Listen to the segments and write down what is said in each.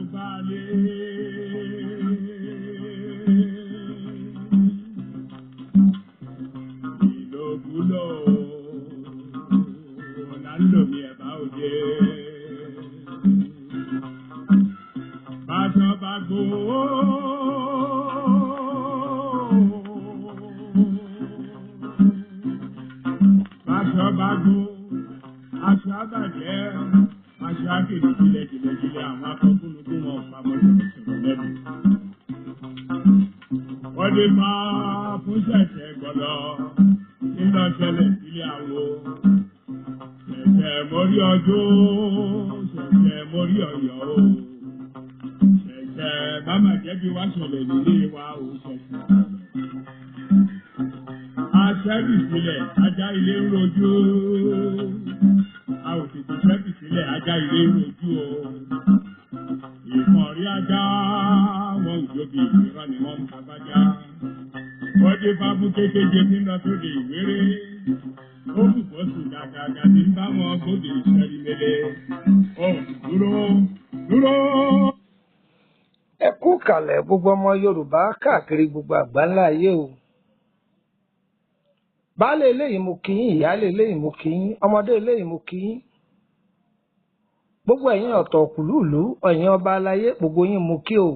Àlùfáàlẹ̀. Ìlòkulò là ń lò mí ẹ̀bá òde. Bàtọ̀ bá gbó. Bàtọ̀ bá gbó. Aṣọ àbàjẹ́, aṣọ àkèké jìnlẹ̀ jìnlẹ̀ jìnlẹ̀ àwọn akọ́kúnnukún wọn pamọ́ sọ̀rọ̀sọ̀rọ̀ lẹ́nu. Wọ́n dé máa fún ṣẹ̀ṣẹ̀ gbọ́dọ̀ nínú ṣẹlẹ̀ sílé àwo. Ṣẹ̀ṣẹ̀ mórí ọjọ́, ṣẹ̀ṣẹ̀ mórí ọ̀yọ́ o. Ṣẹ̀ṣẹ̀ máma jẹ́ bí wá ṣẹlẹ̀ nílé wa o ṣẹ̀ṣẹ̀. Aṣẹ́bì sílẹ̀, ajá ilé ń rojú. A ò tètè ṣẹ́bì sílẹ̀, ajá ilé ń rojú o. Ìkànrí ajá wọn ò jóbi ìrọ́ ni wọ́n ń tabájá. Wọ́n dé fáfú kékeré tí ń lọ sóde ìwéré. Ó kù kó sùn gàgàgà tí ń bá wọn gbóde ìṣẹ́rí mele. Ó dúró dúró. Ẹ kú kàlẹ̀ gbogbo ọmọ Yorùbá káàkiri gbogbo àgbáńlá ayé o. Baálé eléyìí mo kí yín, ìyáálé eléyìí mo kí yín, ọmọdé eléyìí mo kí yín. Gbogbo ẹ̀yin ọ̀tọ̀ kùlúùlú, ẹ̀yin ọba aláyé, gbogbo yín mo kí o.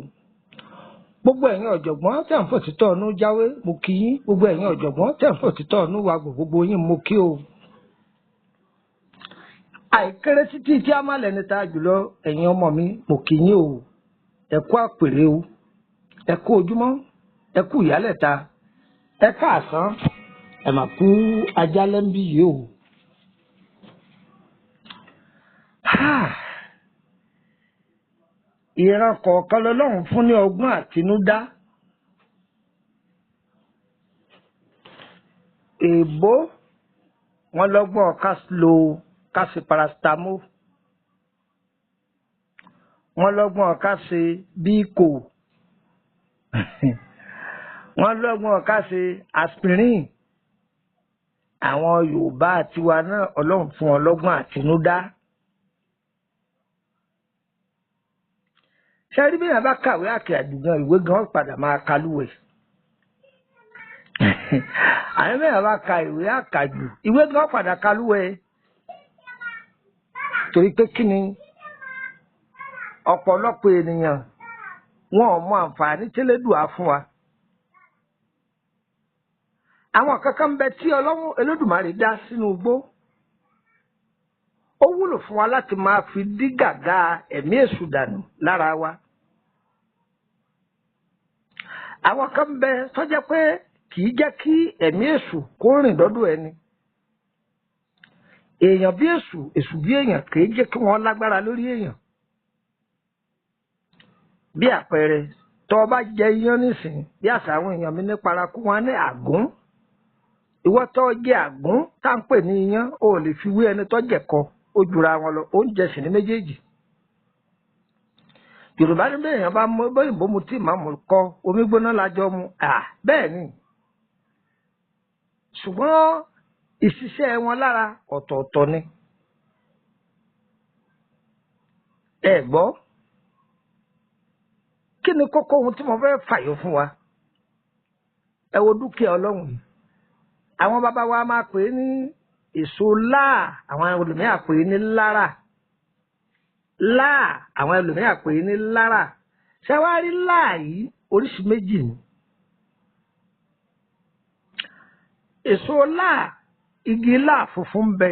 Gbogbo ẹ̀yin ọ̀jọ̀gbọ́n tẹ̀ ń fòtítọ́ ọ̀nú jáwé, mo kí yín. Gbogbo ẹ̀yin ọ̀jọ̀gbọ́n tẹ̀ ń fòtítọ́ ọ̀nú wagbò, gbogbo yín mo kí o. Àìkéré títí tí a má lẹni ta jùlọ, ẹ̀yin ọmọ mi, mo kí yín o. Ẹ kú àpèrè o. Ẹ kú ojúmọ́, ẹ kú ìyálẹ̀ta, ẹ káàsán, ẹ mà kú ajálẹ̀ ń bí yìí o. Ìran kọ̀ọ̀kan lọ́lọ́run fún ní ọgbọ́n àtinúdá. Èèbó wọn lọ́gbọ́n ká lo ká ṣe paracetamol. Wọ́n lọ́gbọ́n ká ṣe bíkò. Wọ́n lọ́gbọ́n ká ṣe aspirin. Àwọn Yorùbá tiwa náà Ọlọ́run fún wọn lọ́gbọ́n àtinúdá. Ṣé rí bí èèyàn bá kàwé àkè àdùgàn ìwé gan padà máa kalúwẹ̀. Àwọn bí èèyàn bá ka ìwé àkàjù ìwé gan padà kalúwẹ̀. Torí pé kí ni ọ̀pọ̀lọpọ̀ ènìyàn wọn ò mọ àǹfààní tẹ́lẹ̀dùá fún wa. Àwọn kankan ń bẹ tí Ọlọ́run Olódùmarè dá sínú igbó. Ó wúlò fún wa láti máa fi dí gàgà ẹ̀mí èṣù dànù lára wa. Àwọn kan ń bẹ tó jẹ́ pé kì í jẹ́ kí ẹ̀mí èṣù kó rìn lọ́dọ̀ ẹni. Èèyàn bí èṣù, èṣù bí èèyàn kì í jẹ́ kí wọ́n lágbára lórí èèyàn. Bí àpẹẹrẹ, tó o bá jẹ iyán nísìnyí, bí àṣà àwọn èèyàn mi ní paraku wọn ní àgún. Ìwọ tó jẹ àgún tá à ń pè ní iyán, o ò lè fi wé ẹni tó jẹ̀kọ, ó jura wọn lọ, oúnjẹ sì ní méjèèjì. Yorùbá ní bẹ́ẹ̀ yẹn bá mú bóyìnbó mu tí màá mú kọ, omi gbóná lájọ mu, bẹ́ẹ̀ ni. Ṣùgbọ́n ìṣiṣẹ́ wọn lára ọ̀tọ̀ọ̀tọ̀ ni. Ẹ gbọ́, kí ni kókó ohun tí mo fẹ́ fàyọ fún wa? Ẹ wo dúkìá Ọlọ́run yìí. Àwọn bàbá wa máa pè é ní èso láà, àwọn ẹlòmíà pè é ní lára. Láà, àwọn ẹlòmíà pè é ní lára. Ṣé wàá rí láà yìí oríṣi méjì ni? Èso láà, igi láà funfun ń bẹ,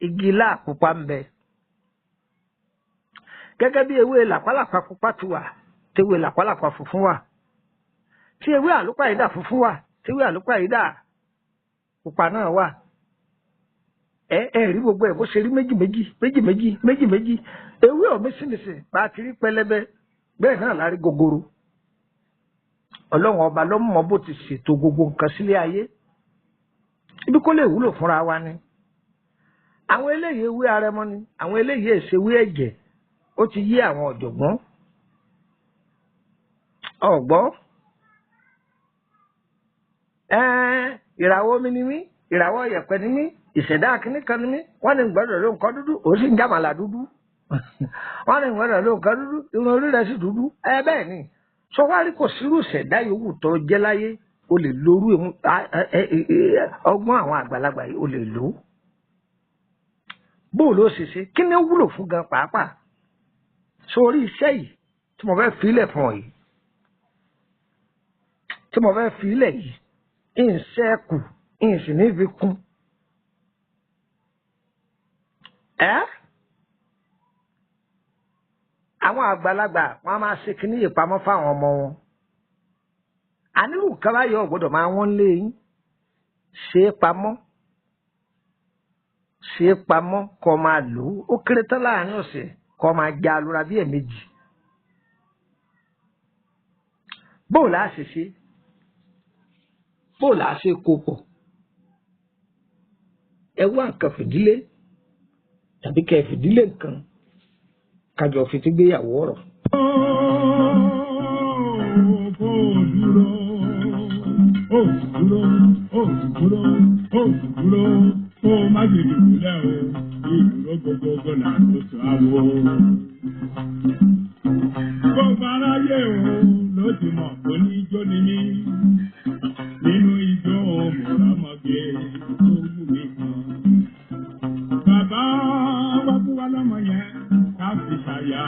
igi láà pupa ń bẹ. Gẹ́gẹ́ bí ewé làpálàpá pupa ti wà, tewé làpálàpá funfun wà. Tí ewé àlùpàyídà funfun wà, tewé àlùpàyídà pupa náà wà. Ẹ ẹ rí gbogbo ẹ bó ṣe rí méjì méjì méjì méjì méjì méjì. Ewé ọ̀mísìmísì bá ti rí pẹlẹbẹ bẹ́ẹ̀ náà la rí gogoro. Ọlọ́run ọba ló mọ bó ti ṣètò gbogbo nǹkan sílé ayé. Ibi kó lè wúlò fúnra wa ni. Àwọn eléyìí ewé arẹmọ ni, àwọn eléyìí èsè ewé ẹ̀jẹ̀. Ó ti yé àwọn ọ̀jọ̀gbọ́n. Ọ̀gbọ́n. Ìràwọ̀ omi ni mí, ìràwọ̀ yẹ̀pẹ̀ ni mí, ìṣẹ̀dá akínní kan ni mí, wọ́n ní gbọ́dọ̀ ló nǹkan dúdú, ó sì ń jàmàlà dúdú. Wọ́n ní ìwọ́n rẹ̀ ló nǹkan dúdú, irun orí rẹ̀ sì dúdú. Ẹ bẹ́ẹ̀ ni, sọwárí kò sírú ìṣẹ̀dá yòówù tó jẹ́ láyé, o lè lorú ọgbọ́n àwọn àgbàlagbà yìí, o lè lò ó. Bóò ló ṣe ṣe, kí ni ó wúlò fún gan pàápàá? Sórí iṣẹ́ yìí tí mo fẹ́ filẹ̀ fún ọ yìí, tí mo fẹ́ filẹ̀ yìí, ìṣẹ́kù ìsìn ní fi kún. Ẹ́ àwọn àgbàlagbà wọn a máa ṣe kínní ìpamọ́ fáwọn ọmọ wọn. Ànírù kan báyọ̀ gbọ́dọ̀ máa wọ́n lé yín. Ṣe é pamọ́, ṣe é pamọ́ kó máa lò ó. Ó kéré tán láàrin ọ̀sẹ̀ kó máa já lura bí ẹ̀ẹ̀mejì. Bóò láà ṣe ṣe, bóò láà ṣe kó pọ̀. Ẹ wá nǹkan fìdílé tàbí kẹ́ fìdílé nǹkan kájọ fi ti gbéyàwó ọ̀rọ̀. Ó dúró, ó dúró, ó dúró, ó dúró, kó má ṣe dùbúlẹ̀ o, ìdúró gbogbogbò là ń sọ àwo. Gbogbo aráyé o ló ti mọ̀ kó ní ijó ni mí. Nínú ijó mọ̀rọ́mọ́gé tó wù mí kan. Bàbá wá fún wa lọ́mọ yẹn ká fi ṣàyà.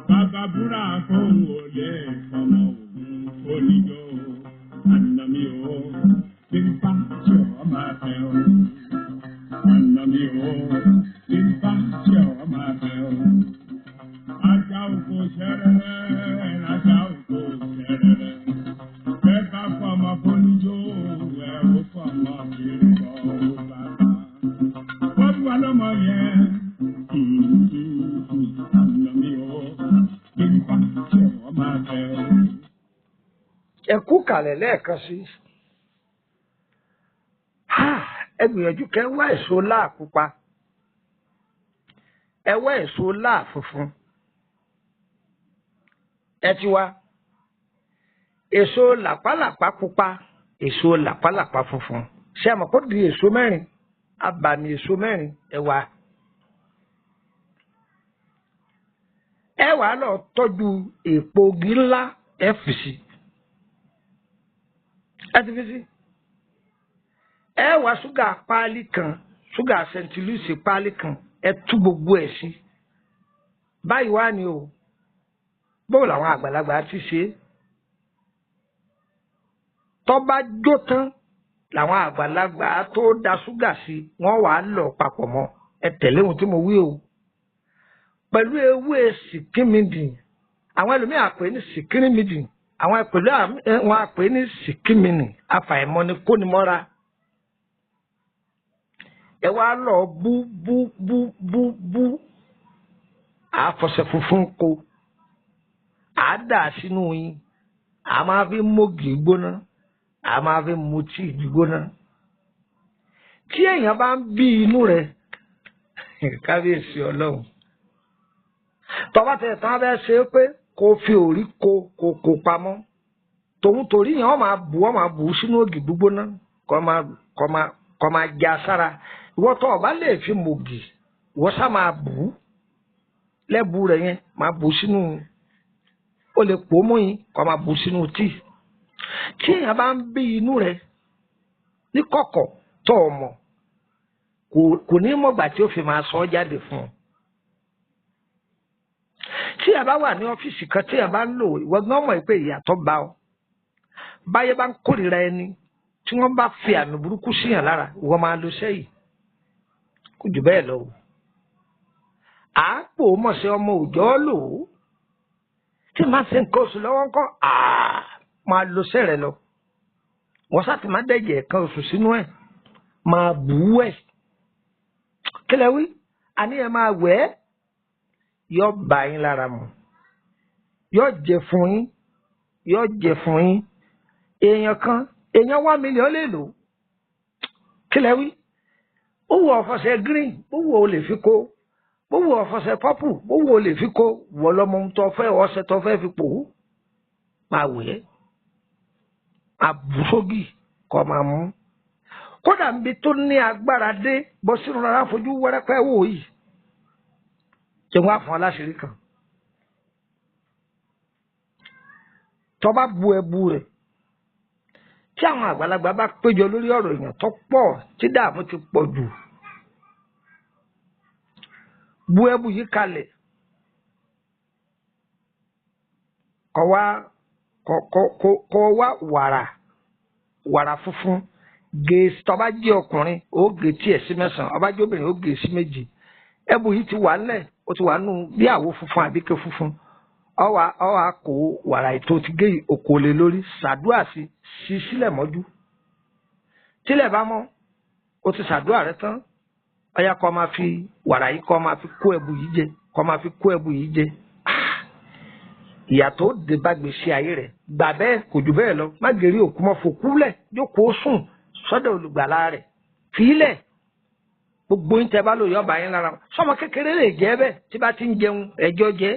Bàbá búra fóun ò lè fọmọ òun oníjó. Àná mi ò bí n bá ṣe ọ̀ máa fẹ́ o. Àná mi ò bí n bá ṣe ọ̀ máa fẹ́ o. Ajá oko ṣẹrẹrẹ, ajá oko ṣẹrẹrẹ. Bẹ́ẹ̀ bá fọmọ fóníjó, ẹ̀ ó fọmọ kiri bọ̀ ó bàbá. Wọ́n bí wa lọ́mọ yẹn. Àná mi ò bí n bá ṣe ọ̀ máa fẹ́ o. Ẹ kú kàlẹ̀ lẹ́ẹ̀kan sí. Ẹ gbìyànjú kẹ́ wá èso láà pupa, ẹ wá èso láà funfun. Ẹ ti wá èso làpálàpá pupa, èso làpálàpá funfun. Ṣé ẹ mọ̀ kó di èso mẹ́rin? Abàmì èso mẹ́rin ẹ wá. Ẹ wàá lọ tọ́jú èèpo igi ńlá, ẹ fi sí. Ẹ ti fi sí. Ẹ wá ṣúgà páálí kan, ṣúgà sẹńtìlúùsì páálí kan, ẹ tú gbogbo ẹ̀ sí. Báyìí wá ni o. Bóò làwọn àgbàlagbà ti ṣe é. Tó bá jó tán làwọn àgbàlagbà tó da ṣúgà sí, wọ́n wàá lọ papọ̀ mọ́. Ẹ tẹ̀lé ohun tí mo wí o. Pẹ̀lú ewé sìkímìdì, àwọn ẹlòmíì àpè ní sìkírímìdì, àwọn pẹ̀lú wọn àpè ní sìkímìnì, afàìmọ́ni kónimọ́ra. Ẹ wá lọ bú bú bú bú bú, àfọ̀ṣẹ funfun ko, à dà sínú yín, à máa fi mógì gbóná, à máa fi mu tíì gbígbóná. Tí èèyàn bá ń bí inú rẹ̀, kábíyèsí Ọlọ́run. Tọ́ba tẹ̀ tán bẹ́ẹ̀ ṣe é pé kó fi òrí ko kó kó pamọ́. Tòun torí yẹn wọ́n máa bù, wọ́n máa bù sínú ògì gbígbóná, kó máa kó máa kó máa já sára. Ìwọ tó o bá lè fi mògì, ìwọ sá máa bù ú. Lẹ́bu rẹ̀ yẹn máa bù sínú, ó lè pò ó mú yín kó máa bù sínú tíì. Tí èèyàn bá ń bí inú rẹ̀ ní kọ̀kọ̀ tó o mọ̀, kò ní mọ̀gbà tí ó fi máa sọ ọ́ jáde fún ọ. Tí a bá wà ní ọ́fíìsì kan tí a bá ń lò, ìwọ gan mọ̀ pé ìyàtọ̀ bá ọ. Báyé bá ń kórìíra ẹni tí wọ́n bá fi àmì burúkú síyàn lára, ìwọ máa lo iṣẹ́ yìí. Kò jù bẹ́ẹ̀ lọ o. Àápò mọ̀ṣẹ́ ọmọ òòjọ́ lò ó. Tí màá ṣe nǹkan oṣù lọ́wọ́ ńkọ́, máa lo iṣẹ́ rẹ lọ. Wọ́n sá ti máa dẹ̀jẹ̀ kan oṣù sínú ẹ̀, máa bù ú ẹ̀. Kí lẹ wí? Àní ẹ máa wẹ̀ ẹ́. Yọ bá yín lára mu. Yọ jẹ fún yín. Yọ jẹ fún yín. Èèyàn kan, èèyàn 1 million lè lò. Kí lẹ wí? Ó wù ọ̀fọ̀ṣẹ green, ó wù ó lè fi kó. Ó wù ọ̀fọ̀ṣẹ purple, ó wù ó lè fi kó. Wọ́n lọ́mọ ohun tó fẹ́, ọṣẹ tó fẹ́ fi pò ó. Máa wẹ̀ ẹ́. Máa bù sógì kó máa mú. Kódà níbi tó ní agbára dé, bọ́ sínú rárá fojú wẹ́rẹ́pẹ́ wò yìí. Ṣé wọ́n á fún ọ láṣìírí kan? Tó bá bu ẹbu rẹ̀, tí àwọn àgbàlagbà bá péjọ lórí ọ̀rọ̀ èèyàn tó pọ̀ tí dààmú ti pọ̀ jù, bu ẹbu yìí kalẹ̀, kó wá wàrà wàrà funfun gé. Tó bá jẹ́ ọkùnrin, ó gé tiẹ̀ sí mẹ́sàn-án. Ó bá jẹ́ obìnrin, ó gé sí méjì. Ẹbu yìí ti wà ńlẹ̀, ó ti wà nù bí àwo funfun àbí ike funfun. Ọwà ọwà kó wàrà ètò ti gé okòólé lórí, ṣàdúrà sí sí sílẹ̀ mọ́jú. Tílẹ̀ bá mọ́, o ti ṣàdúrà rẹ tán, ọyá kó máa fi wàrà yìí, kó máa fi kó ẹbu yìí jẹ, kó máa fi kó ẹbu yìí jẹ. Ìyàtọ̀ dé bá gbèsè ayé rẹ̀. Gbà bẹ́ẹ̀, kò jù bẹ́ẹ̀ lọ. Má gèrè òkú mọ́, fòkúlẹ̀, jókòó sùn sọ́dọ̀ olùgbàlà rẹ̀, fílẹ̀. Gbogbo yín tẹ́ bá lò yọba yín lára. Sọmọ kékeré lè jẹ́ bẹ́ẹ̀, tí bá ti ń jẹun ẹjọ́ jẹ́.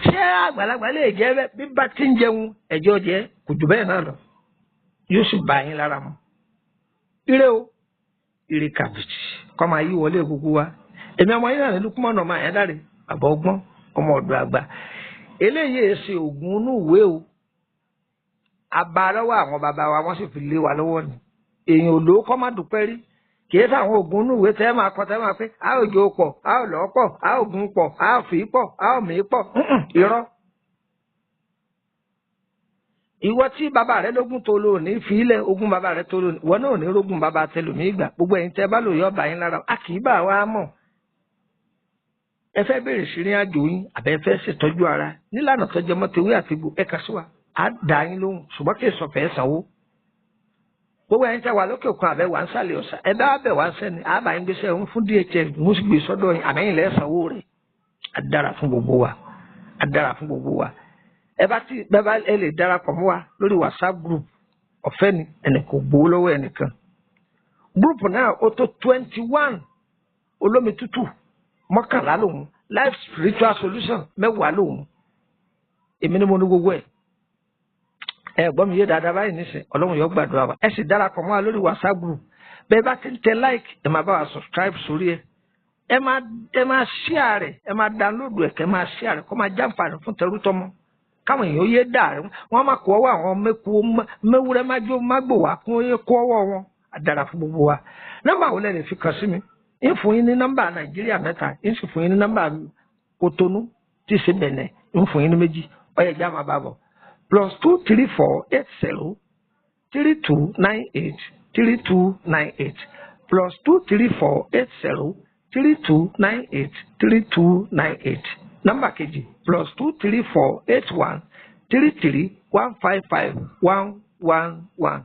Ṣé àgbàlagbà lè jẹ́ bẹ́ẹ̀, bí bá ti ń jẹun ẹjọ́ jẹ́? Kò jù bẹ́ẹ̀ náà lọ, yóò sì bá yín lára mu. Ire o, ire kàbìtì kọ́ máa yí wọlé gbogbo wa. Èmi ọmọ yín náà ní Lukumọ̀nà ọmọ Àyándárè, bàbá ọgbọ́n, ọmọ ọ̀dọ̀ àgbà. Eléyìí ṣe oògùn inú ìwé o, abá lọ́wọ́ àwọn bàbá wa, wọ́n sì fi lé wa lọ́wọ́ ni. Èèyàn ò lówó kọ́ má dúpẹ́ rí. Kì í sáwọn oògùn inú ìwé tẹ́ máa kọ, tẹ́ máa pé a ò jò pọ̀, a ò lọ́ pọ̀, a ò gun pọ̀, a ò fi pọ̀, a ò mí pọ̀. Irọ́. Ìwọ tí bàbá rẹ lógún tó lò ní fi ilẹ̀ ogún bàbá rẹ tó lò ní, ìwọ náà ò ní rógún bàbá tẹlòmíì gbà. Gbogbo ẹ̀yin tẹ́ bá lò yọ ọba yín lára, a kì í bá wa mọ̀. Ẹ fẹ́ bèrè sí ìrìn àjò yín, àbẹ́ ẹ fẹ́ ṣètọ́jú ara nílànà tó jẹmọ́ tewé àtegbò, ẹ kà sí wa, á dà yín lóhùn, ṣùgbọ́n kì í sọ̀fẹ́ ẹ sanwó. Gbogbo ẹ̀yin tẹ́ wà lókè òkun, àbẹ́ wà ń sàlẹ̀ ọ̀sà, ẹ bá bẹ̀ wá ń sẹ́ni, àbá yín gbéṣẹ́ ń fún DHL, ń sì gbé sọ́dọ̀ yín, àmẹ́yìn lẹ́ sanwó rẹ̀. Á dára fún gbogbo wa, á dára fún gbogbo wa. Ẹ bá ti bẹ́ẹ̀ bá ẹ lè darapọ̀ mọ́ wa lórí WhatsApp group, ọ̀fẹ́ ni, ẹnì kò gbowó lọ́wọ́ ẹnìkan. Group náà ó tó 21, olómi tútù 11 lòun, life spiritual solution 10 lòun. Èmi ni mo ní gbogbo ẹ̀. Ẹ gbọ́ mi yé dáadáa báyìí nísìn, Ọlọ́run yóò gbàdúrà wa. Ẹ sì darapọ̀ mọ́ wa lórí WhatsApp group. Bẹ́ẹ̀ bá ti ń tẹ like, ẹ máa bá wa subscribe sórí ẹ. Ẹ máa share rẹ̀, ẹ máa download ẹ̀, kẹ́ máa share rẹ̀, kó máa jàǹfààní fún tẹrútọmọ. Káwọn èèyàn yé dà wọ́n máa kó ọwọ́ àwọn mẹ́kú mẹ́wúrẹ́ májó mágbò wá kún yé kó ọwọ́ wọn. Á dára fún gbogbo wa. Nọ́mbà wo lẹ lè fi kàn sí mi? Ń fún yín ní nọ́mbà Nàìjíríà mẹ́ta, ń sì fún yín ní nọ́mbà Kotonu tí í ṣe Bẹ̀nẹ̀, ń fún yín ní méjì. Ọyẹ ìjà máa bá bọ̀. +234 80 3298 3298, +234 80 3298 3298. Nọ́mbà kejì, +234 81 33 155 111,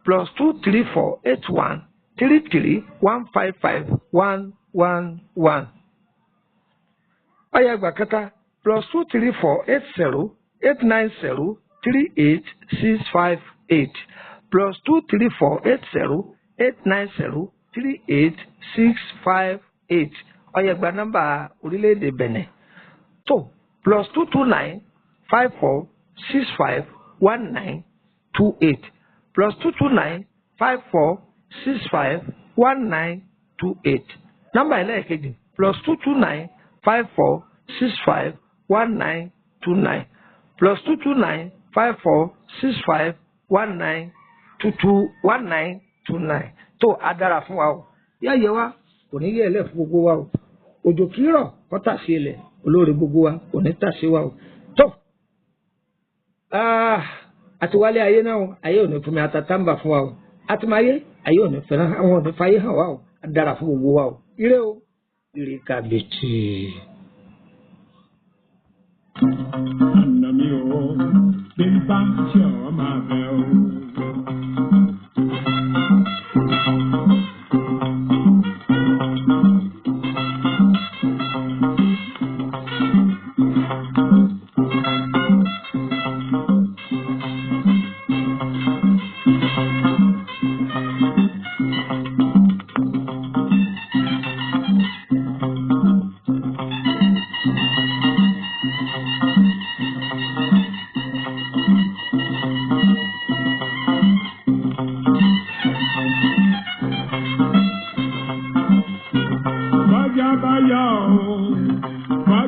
+234 81 33 155 111. Ọyẹ ìgbà kẹta, +234 80 890 38658, +234 80 890 38658. Ọyẹ gba nọ́mbà orílẹ̀-èdè Benin tó, +229 54 65 19 28, +229 54 65 19 28. Nọ́mbà ẹlẹ́ẹ̀kejì, +229 54 65 19 29, +229 54 65 19 22, 19 29. Tó a dára fún wa o, yá yẹ wa kò ní yẹ ẹlẹ́ fún gbogbo wa o. Òjò kì í rọ̀ kó tà sí ilẹ̀, olóore gbogbo wa kò ní tà sí wa o. Tó àti wálé ayé náà o, ayé ò ní fún mi àtàtàǹbà fún wa o. Àti máa yé ayé ò ní fẹ́ràn àwọn ò ní fàyè hàn wa o. A dára fún gbogbo wa o. Ire o, ire kàbìtì. Àná mi ò bí n bá ṣe ọ́ máa bẹ̀ o.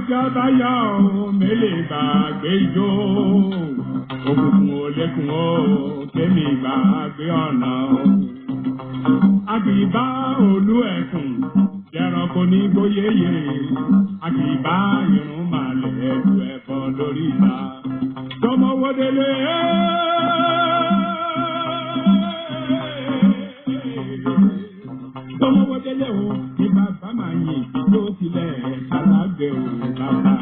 Bọ́jọ́ bá yọ ọ́, mélèé gbàgbé ijó. Òkùnkùn ò lékun ó, kémi gbàgbé ọ̀nà o. Àkìbá olú ẹ̀kùn, jẹranko ní gbóyèyè. Àkìbá irun màlẹ̀ ẹ̀dù ẹ̀fọ́ lórí ìta. Tọmọwọ́délé. Tọmọwọ́délé o, ní bàbá máa yìn tó tilẹ̀ ṣalágbé o bàbá.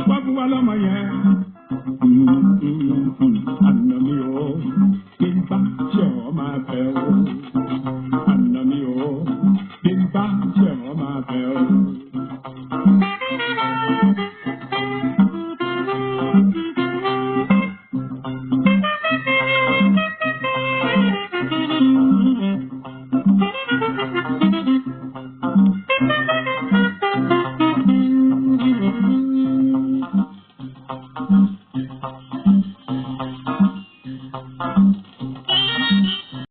Wọ́n fún wa lọ́mọ yẹn,